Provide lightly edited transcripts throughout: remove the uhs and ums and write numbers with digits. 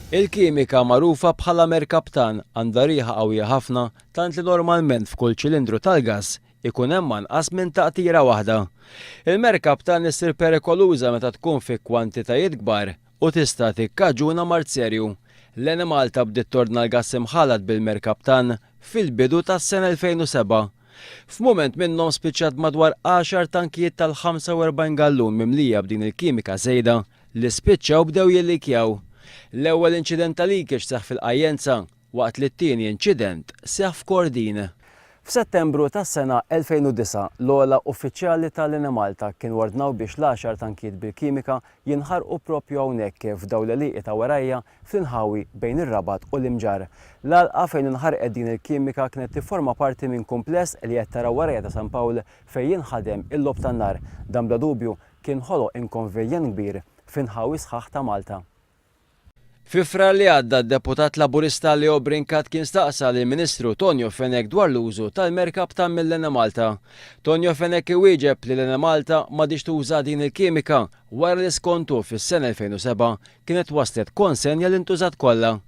Il-kimika magħrufa bħala merkaptan għandha riħa qawwija ħafna tant li normalment f'kull ċilindru tal-gass ikun hemm anqas minn taqtira waħda. Il-merkaptan issir perikoluża meta tkun fi kwantitajiet kbar u tista' tikkaġuna mard serju. L-Enemalta bdiet tordna l-gass imħallat bil-merkaptan fil-bidu tas-sena 2007. F'mument minnhom spiċċat b'madwar għaxar tankijiet tal-45 gallun mimlija b'din il-kimika żejda li spiċċaw bdew jillikjaw. L-ewwel inċident ta' leakage seħħ fil-Qajjenza waqt li t-tieni inċident seħħ f'Kordin. F'Settembru tas-sena 2009, l-ogħla uffiċjali tal-Enemalta kienu ordnaw biex l-għaxar tankijiet bil-kimika jinħarqu proprju hawnhekk f'dawn l-għelieqi ta' warajja fl-inħawi bejn ir-Rabat u l-Imġarr. L-għalqa fejn inħarqet din il-kimika kienet tifforma parti minn kumpless li qed taraw warajja ta' San Pawl fejn jinħadem il-logħob tan-nar. Dan bla dubju kien ħoloq inkonvenjent kbir f'inħawi sħaħ ta' Malta. Fi Frar li għadda d-Deputat Laburista Leo Brincat kien staqsa lill-Ministru Tonio Fenech dwar l-użu tal-merkaptan mill-Enemalta. Tonio Fenech iwieġeb li l-Enemalta m'għadhiex tuża din il-kimika wara li skont hu fis-sena 2007 kienet waslet konsenja li ntużat kollha.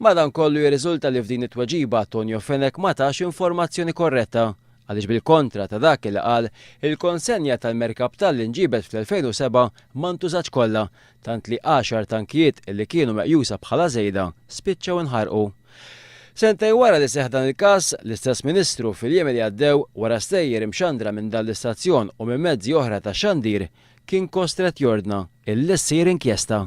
Madankollu jirriżulta li f'din it-tweġiba Tonio Fenech ma tax informazzjoni korretta għaliex bil-kontra ta' dak li qal, il-konsenja tal-merkaptan li nġiebet fl-2007 ma ntużatx kollha tant li għaxar tankijiet li kienu meqjusa bħala żejda spiċċaw inħarqu. Sentejn wara li seħħ dan il-każ, l-istess Ministru fil-jiem li għaddew, wara stejjer imxandra minn dan l-istazzjon u minn mezzi oħra ta' xandir, kien kostrett jordna illi ssir inkjesta.